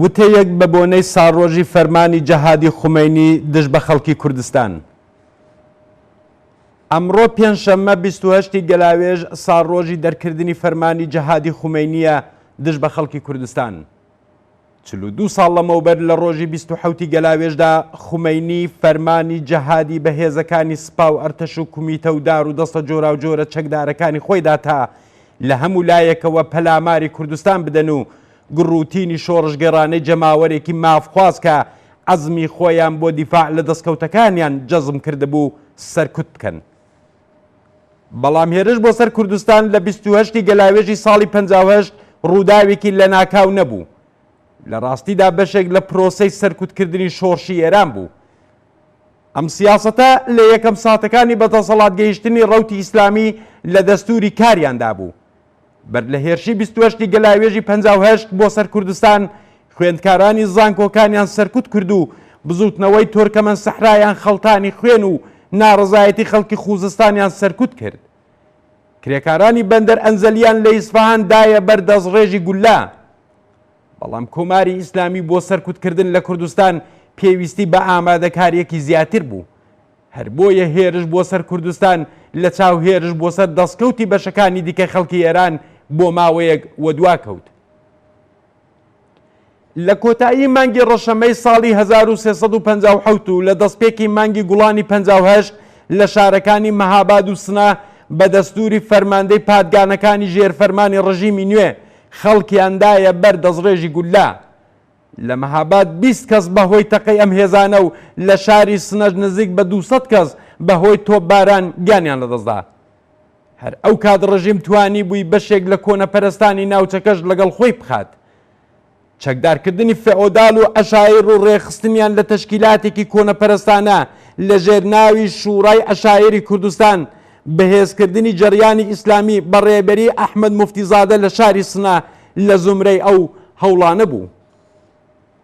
وتەیەک بە بۆنەی ساڵڕۆژی فەرمانی جەهادی خومەینی دژ بە خەڵکی کوردستان. ئەمڕۆ پێنجشەممە 28 ی گەلاوێژ ساڵڕۆژی دەرکردنی فەرمانی جەهادی خومەینییە دژ بە خەڵکی کوردستان. 42 ساڵ لەمەوبەر لە ڕۆژی 27 ی گەلاوێژدا خومەینی فەرمانی جەهادی بە هێزەکانی سپا و ئەرتەش و کومیتە و دار و دەستە جۆراوجۆرە چەکدارەکانی خۆیدا تا لە هەموو لایەکەوە پەلاماری کوردستان بدەن و گڕوتینی شۆڕشگێڕانەی جەماوەرێکی مافخواز کە عەزمی خۆیان بۆ دیفاع لە دەستکەوتەکانیان جەزم کردبوو سەرکوت بکەن. بەڵام هێرش بۆ سەر کوردستان لە 28 ی گەلاوێژی ساڵی 58 ڕووداوێکی لەناکاو نەبوو. لە ڕاستیدا بەشێک لە پرۆسەی سەرکوتکردنی شۆڕشی ئێران بوو. ئەم سیاسەتە لە یەکەم ساتەکانی بەدەسەڵاتگەیشتنی ڕەوتی ئیسلامی لە دەستووری کاریاندا بوو. بەر لە هێرشی 28 ی گەلاوێژی 58 بۆ سەر کوردستان، خوێندکارانی زانکۆکانیان سەرکوت کرد و بزووتنەوەی تۆرکەمەن سەحرایان خەڵتانی خوێن و ناڕەزایەتی خەڵکی خوزستانیان سەرکوت کرد. کرێکارانی بەندەر ئەنزەلیان لە ئیسفەهان دایە بەر دەستڕێژی گوللە. بەڵام کۆماری ئیسلامی بۆ سەرکوتکردن لە کوردستان پێویستی بە ئامادەکارییەکی زیاتر بوو. هەر بۆیە هێرش بۆ سەر کوردستان لە چاو هێرش بۆ سەر دەستکەوتی بەشەکانی دیکەی خەڵکی ئێران بۆ ماوەیەک وەدوا کەوت. لە کۆتایی مانگی ڕەشەمەی ساڵی 1357 و لە دەستپێکی مانگی گوڵانی 58 لە شارەکانی مەهاباد و سنە بە دەستووری فەرماندەی پادگانەکانی ژێر فەرمانی ڕژیمی نوێ خەڵکیان دایە بەر دەستڕێژی گوللە. لە مەهاباد 20 کەس بە هۆی تەقەی ئەم هێزانە و لە شاری سنەش نزیک بە 200 کەس بە هۆی تۆپباران گیانیان لەدەستدا. هەر ئەو کات ڕژیم توانیبووی بەشێک لە کۆنەپەرستانی ناوچەکەش لەگەڵ خۆی بخات. چەکدارکردنی فئۆدال و عەشایر و ڕێکخستنیان لە تەشکیلاتێکی کۆنەپەرستانە لە ژێر ناوی شوڕای عەشایری کوردستان، بەهێزکردنی جەریانی ئیسلامی بە ڕێبەریی ئەحمەد موفتیزادە لە شاری سنە لە زومرەی ئەو هەوڵانە بوو.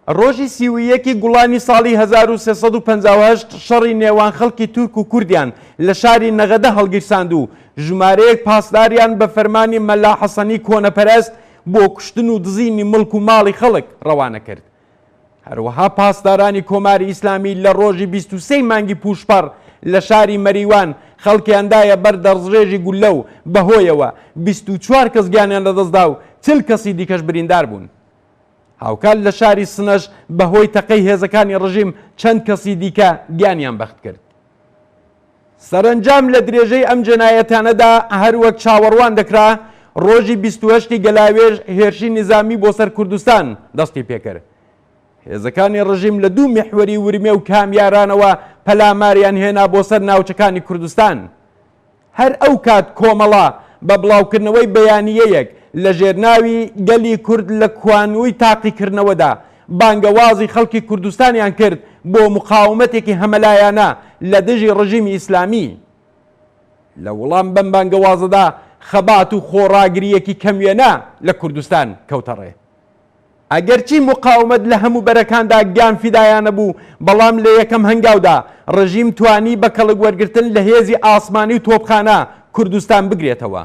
ڕۆژی 31 ی گوڵانی ساڵی 1358 شەڕی نێوان خەڵکی تورک و کوردیان لە شاری نەغەدە هەڵگیرساند و ژمارەیەک پاسداریان بە فەرمانی مەلا حەسەنی کۆنەپەرست بۆ کوشتن و دزینی مڵک و ماڵی خەڵک ڕەوانە کرد. هەروەها پاسدارانی کۆماری ئیسلامی لە ڕۆژی 23 ی مانگی پووشپەڕ لە شاری مەریوان خەڵکیان دایە بەر دەستڕێژی گوللە و بەهۆیەوە 24 کەس گیانیان لەدەستدا و 40 کەسی دیکەش بریندار بوون. هاوکات لە شاری سنەش بەهۆی تەقەی هێزەکانی ڕژیم چەند کەسی دیکە گیانیان بەخت کرد. سەرەنجام لە درێژەی ئەم جەنایەتانەدا هەر وەک چاوەڕوان دەکرا ڕۆژی 28 ی گەلاوێژ هێرشی نیزامی بۆ سەر کوردستان دەستی پێکرد. هێزەکانی ڕژیم لە دوو میحوەری ورمێ و کامیارانەوە پەلاماریان هێنا بۆ سەر ناوچەکانی کوردستان. هەر ئەو کات کۆمەڵە بە بڵاوکردنەوەی بەیانییەیەک لە ژێر ناوی گەلی کورد لە کوانووی تاقیکردنەوەدا بانگەوازی خەڵکی کوردستانیان کرد بۆ موقاومەتێکی هەمەلایانە لە دژی ڕژیمی ئیسلامی. لە وڵام بەم بانگەوازەدا خەبات و خۆڕاگرییەکی کەموێنە لە کوردستان کەوتە ڕێ. ئەگەرچی موقاومەت لە هەموو بەرەکاندا گیانفیدایانە بوو، بەڵام لە یەکەم هەنگاودا ڕژیم توانی بە کەڵک وەرگرتن لە هێزی ئاسمانی و تۆپخانە کوردستان بگرێتەوە.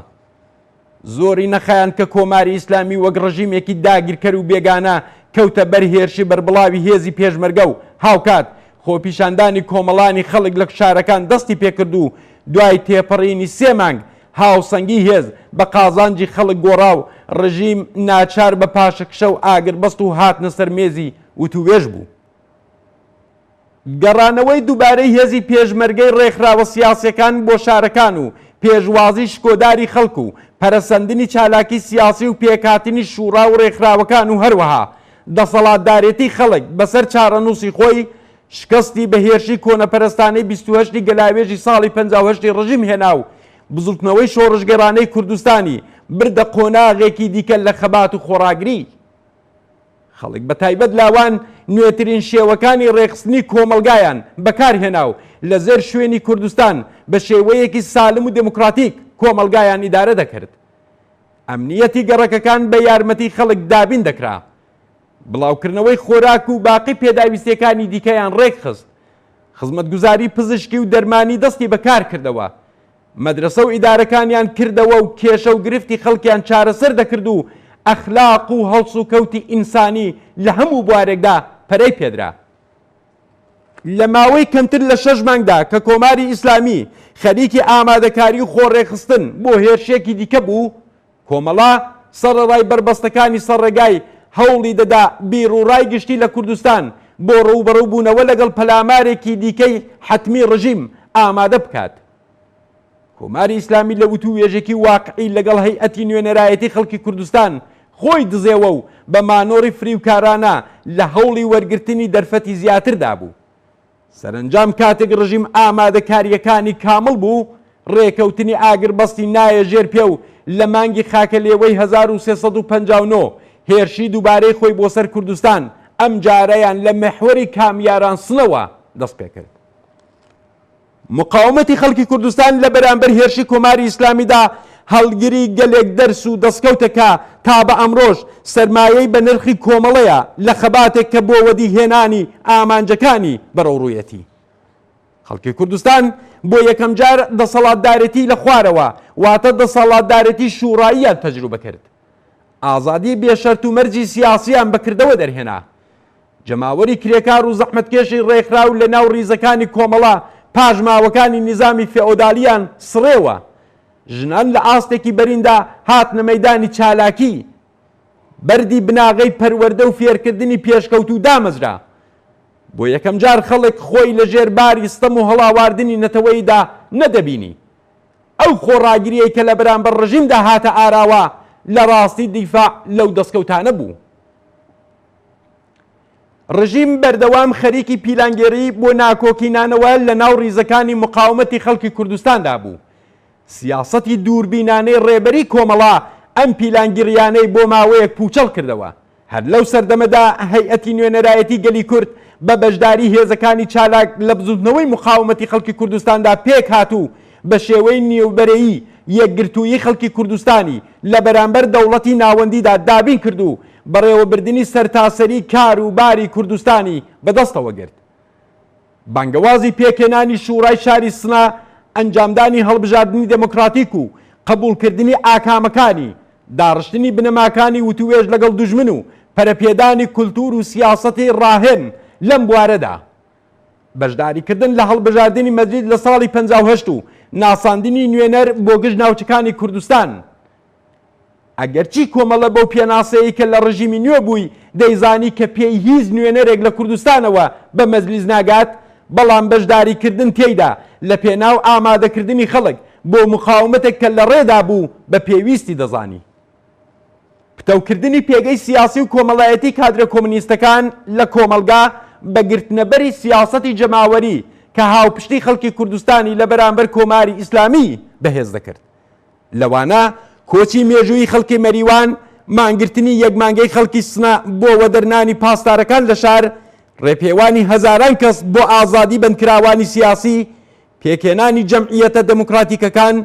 زۆری نەخایاند کە کۆماری ئیسلامی وەک ڕژیمێکی داگیرکەر و بێگانە کەوتە بەر هێرشی بەربڵاوی هێزی پێشمەرگە و هاوکات خۆپیشاندانی کۆمەڵانی خەڵک لە شارەکان دەستی پێکرد و دوای تێپەڕینی سێ مانگ هاوسەنگی هێز بە قازانجی خەڵک گۆڕا و ڕژیم ناچار بە پاشەکشە و ئاگربەست و هاتنە سەر مێزی وتووێژ بوو. گەڕانەوەی دووبارەی هێزی پێشمەرگەی ڕێکخراوە سیاسیەکان بۆ شارەکان و پێشوازی شکۆداری خەڵک و پەرەسەندنی چالاکی سیاسی و پێکهاتنی شوڕا و ڕێکخراوەکان و هەروەها دەسەڵاتدارێتی خەڵک بەسەر چارەنووسی خۆی شکستی بە هێرشی کۆنەپەرستانەی 28 ی گەلاوێژی ساڵی 58 ی ڕژیم هێنا و بزوتنەوەی شۆڕشگێڕانەی کوردستانی بردە قۆناغێکی دیکە لە خەبات و خۆڕاگری. خەڵک بە تایبەت لاوان نوێترین شێوەکانی ڕێکخستنی کۆمەڵگایان بەکار هێنا و لە زێر شوێنی کوردستان بە شێوەیەکی سالم و دێموکراتیک کۆمەڵگایان ئیدارە دەکرد. ئەمنییەتی گەڕەکەکان بە یارمەتی خەڵک دابین دەکرا. بڵاوکردنەوەی خۆراک و باقی پێداویستییەکانی دیکەیان ڕێکخست. خزمەتگوزاری پزیشکی و دەرمانی دەستی بە کار کردەوە. مەدرەسە و ئیدارەکانیان کردەوە و کێشە و گرفتی خەڵکیان چارەسەر دەکرد و ئەخلاق و هەڵسوکەوتی ئینسانی لە هەموو بوارێکدا پەرەی پێدرا. لە ماوەی کەمتر لە شەش مانگدا کە کۆماری ئیسلامی خەریکی ئامادەکاری و خۆڕێکخستن بۆ هێرشێکی دیکە بوو، کۆمەڵە سەڕەڕای بەربەستەکانی سەر ڕێگای هەوڵی دەدا بیروڕای گشتی لە کوردستان بۆ ڕووبەڕووبوونەوە لەگەڵ پەلامارێکی دیکەی حەتمی ڕژیم ئامادە بکات. کۆماری ئیسلامی لە وتووێژێکی واقعی لەگەڵ هەیئەتی نوێنەرایەتی خەڵکی کوردستان خۆی دزێوە و بە مانۆڕی فریوکارانە لە هەوڵی وەرگرتنی دەرفەتی زیاتردا بوو. سەرەنجام کاتێک ڕژیم ئامادەکارییەکانی کامڵ بوو، ڕێکەوتنی ئاگربەستی نایە ژێر پێ و لە مانگی خاکەلێوەی 1359 هێرشی دووبارەی خۆی بۆ سەر کوردستان، ئەمجارەیان لە مێحوەری کامیاران سنەوە دەست پێکرد. مقاومەتی خەڵکی کوردستان لە بەرامبەر هێرشی کۆماری ئیسلامیدا هەڵگری گەلێک دەرس و دەسکەوتە کە تا بە ئەمڕۆش سەرمایەی بە نرخی کۆمەڵەیە لە خەباتێک کە بۆ وەدی هێنانی ئامانجەکانی بەرەوڕوویەتی. خەڵکی کوردستان بۆ یەکەمجار دەسەڵاتدارێتی لە خوارەوە واتە دەسەڵاتدارێتی شوڕاییان تەجروبە کرد. ئازادی بێ شەرت و مەرجی سیاسیان بە کردەوە دەرهێنا. جەماوەری کرێکار و زەحمەتکێشی ڕێکخراو لە ناو ڕیزەکانی کۆمەڵە پاشماوەکانی نیزامی فێئۆدالیان سڕێوە. ژنان لە ئاستێکی بەریندا هاتنە مەیدانی چالاکی. بەردی بناغەی پەروەردە و فێرکردنی پێشکەوتوو دامەزرا. بۆ یەکەمجار خەڵک خۆی لە ژێر باری ستەم و هەڵاواردنی نەتەوەییدا نەدەبینی. ئەو خۆڕاگرییەی کە لە بەرامبەر ڕژیمدا هاتە ئاراوە لە ڕاستی دیفاع لەو دەسکەوتانە بوو. ڕژیم بەردەوام خەریکی پیلانگێڕی بۆ ناکۆکی نانەوە لە ناو ڕیزەکانی مقاومەتی خەڵکی کوردستاندا بوو. سیاسەتی دووربینانەی ڕێبەری کۆمەڵە ئەم پیلانگیڕیانەی بۆ ماوەیەک پووچەڵ کردەوە. هەر لەو سەردەمەدا هەیئەتی نوێنەرایەتی گەلی کورد بە بەشداری هێزەکانی چالاک لە بزووتنەوەی موقاومەتی خەڵکی کوردستاندا پێکهات و بە شێوەی نیوبەرەیی یەکگرتوویی خەڵکی کوردستانی لە بەرامبەر دەوڵەتی ناوەندیدا دابین کرد و بەڕێوەبردنی سەرتاسەری کار و باری کوردستانی بە دەستەوە گرت. بانگەوازی پێکهێنانی شووڕای شاری سنە، ئەنجامدانی هەڵبژاردنی دێمۆکڕاتیک و قەبووڵکردنی ئاکامەکانی، داڕشتنی بنەماکانی وتووێژ لەگەڵ دوژمن و پەرەپێدانی کولتوور و سیاسەتی ڕاهێن لەم بوارەدا. بەشداریکردن لە هەڵبژاردنی مەجلیس لە ساڵی 58 و ناساندنی نوێنەر بۆ گشت ناوچەکانی کوردستان. ئەگەرچی کۆمەڵە بەو پێناسەیەی کە لە ڕژیمی نوێ بووی دەیزانی کە پێی هیچ نوێنەرێک لە کوردستانەوە بە مەجلیس ناگات، بەڵام بەشداریکردن تێیدا لە پێناو ئامادەکردنی خەڵک بۆ موقاومەتێک کە لە ڕێدا بوو بە پێویستی دەزانی. پتەوکردنی پێگەی سیاسی و کۆمەڵایەتی کادرە کۆمنیستەکان لە کۆمەڵگا بە گرتنەبەری سیاسەتی جەماوەری کە هاوپشتی خەڵکی کوردستانی لە بەرامبەر کۆماری ئیسلامی بەهێز دەکرد. لەوانە کۆچی مێژوویی خەڵکی مەریوان، مانگرتنی یەک مانگەی خەڵکی سنە بۆ وەدەرنانی پاسدارەکان لە شار، ڕێپێوانی هەزاران کەس بۆ ئازادی بەندکراوانی سیاسی، پێکهێنانی جەمعییەتە دێموکراتیکەکان،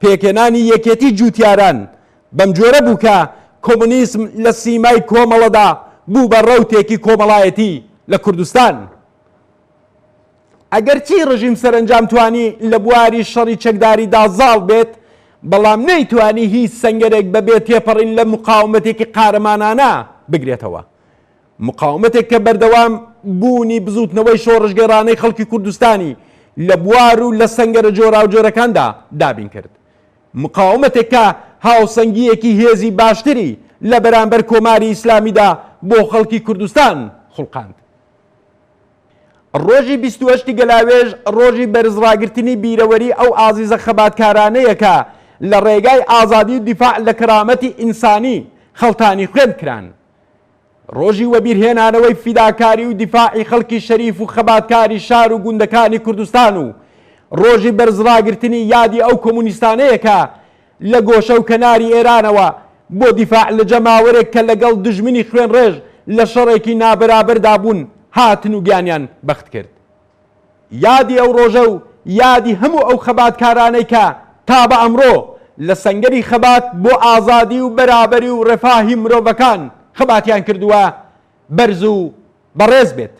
پێکهێنانی یەکێتی جووتیاران. بەمجۆرە بوو کە کۆمۆنیسم لە سیمای کۆمەڵەدا بوو بە ڕەوتێکی کۆمەڵایەتی لە کوردستان. ئەگەرچی ڕژیم سەرەنجام توانی لە بواری شەڕی چەکداریدا زاڵ بێت، بەڵام نەیتوانی هیچ سەنگەرێک بە بێ تێپەڕین لە موقاومەتێکی قارەمانانە بگرێتەوە. موقاومەتێک کە بەردەوام بوونی بزووتنەوەی شۆڕشگێڕانەی خەڵکی کوردستانی لە بوار و لە سەنگەرە جۆراوجۆرەکاندا دابین کرد. موقاومەتێک کە هاوسەنگییەکی هێزی باشتری لە بەرامبەر کۆماری ئیسلامیدا بۆ خەڵکی کوردستان خوڵقاند. ڕۆژی 28 گەلاوێژ ڕۆژی بەرزڕاگرتنی بیرەوەری ئەو ئازیزە خەباتکارانەیە کە لە ڕێگای ئازادی و دیفاع لە کەرامەتی ئینسانی خەڵتانی خوێن کران. ڕۆژی وەبیرهێنانەوەی فیداکاری و دیفاعی خەڵکی شەریف و خەباتکاری شار و گوندەکانی کوردستان و ڕۆژی بەرزڕاگرتنی یادی ئەو کۆمونیستانەیە کە لە گۆشە و کەناری ئێرانەوە بۆ دیفاع لە جەماوەرێک کە لەگەڵ دوژمنی خوێنڕێژ لە شەڕێکی نابەرابەردا بوون هاتن و گیانیان بەخت کرد. یادی ئەو ڕۆژە و یادی هەموو ئەو خەباتکارانەی کە تا بە ئەمڕۆ لە سەنگەری خەبات بۆ ئازادی و بەرابەری و ڕەفاهی مرۆڤەکان خەباتیان کردووە بەرز و بەڕێز بێت.